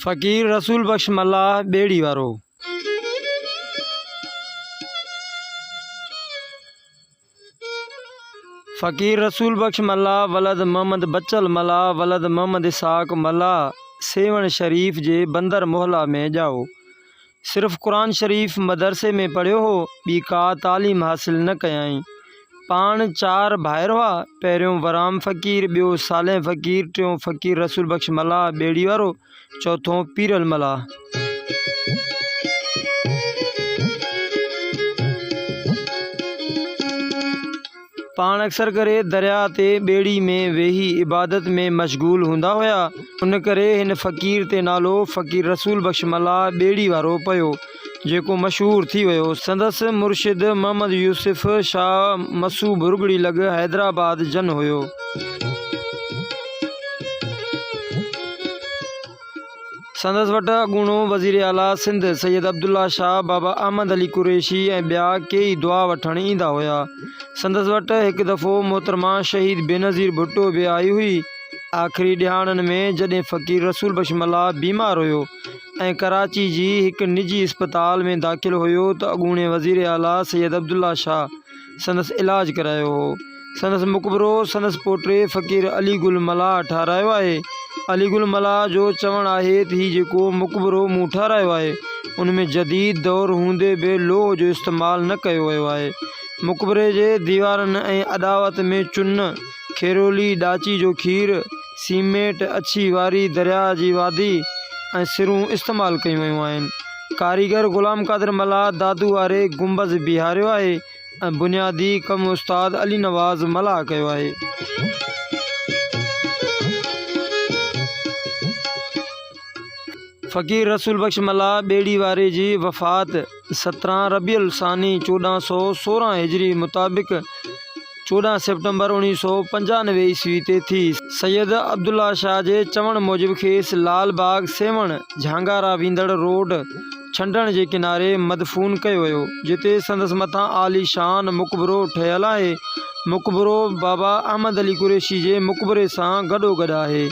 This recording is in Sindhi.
فقير رسول بخش ملاح ٻيڙي وارو. فقير رسول بخش ملاح ولد محمد بچل ملاح ولد محمد اسحاق ملاح سيوهڻ شريف جي بندر محلا ۾ ڄائو. صرف قرآن شريف مدرسي ۾ پڙهيو هو، ٻي ڪا تعليم حاصل نه ڪيائين. پاڻ چار ڀائر هئا، پهريون ورام فقير، ٻيو صالح فقير، ٽيون فقير رسول بخش ملاح ٻيڙي وارو، چوٿون پيرل ملاح. پاڻ اڪثر ڪري درياء تي ٻيڙي ۾ ويهي عبادت ۾ مشغول هوندا هيا، ان ڪري هن فقير تي نالو فقير رسول بخش ملاح ٻيڙي وارو پيو، جيڪو مشهور ٿي ويو. سندس مرشد محمد يوسف شاهه مسو ڀرڳڙي لڳ حيدرآباد جن هيو. سندس وٽ اڳوڻو وزيراعليٰ سنڌ سيد عبدالله شاهه، بابا احمد علي قريشي ۽ ٻيا ڪيئي دعا وٺڻ ايندا هيا. سندس وٽ هڪ دفعو محترمه شهيد بينظير ڀٽو به آئي هئي. آخري ڏهاڙن ۾ جڏهن فقير رسول بخش ملاح بيمار هيو ۽ ڪراچي جي هڪ نجي اسپتال ۾ داخل هيو ته اڳوڻي وزيراعليٰ سيد عبدالله شاهه سندس علاج ڪرايو هو. سندس مقبرو سندس پوٽي فقير علي گل ملاح ٺهرايو آهي. علي گل ملاح جو چوڻ آهي ته هي جيڪو مقبرو مون ٺهرايو آهي، ان ۾ جديد دور هوندي به لوهه جو استعمال نه ڪيو ويو آهي. مقبري جي ديوارن ۽ اڏاوت ۾ چن، کيرولي، ڏاچي جو کير، سيمينٽ، اڇي واري، درياهه جي وادي ۽ سرون استعمال ڪيون ويون آهن. ڪاريگر غلام قادر ملاح دادو واري گنبذ بيهاريو آهي. ۽ بنيادي ڪم استاد علي نواز ملاح ڪيو آهي. فقير رسول بخش ملاح ٻيڙي واري جي وفات 17 ربيع الثاني 1416 هجري مطابق 14 سيپٽمبر 1995 عيسوي تي ٿي. سيد عبدالله شاهه جي چوڻ موجب کيس لال باغ سيوهڻ جهانگارا ويندڙ روڊ ڇنڊڻ جي ڪناري مدفون ڪيو ويو، جتي سندس مٿان عاليشان مقبرو ٺهيل آهي. مقبرو بابا احمد علي قريشي جي مقبري سان گڏوگڏ آهي.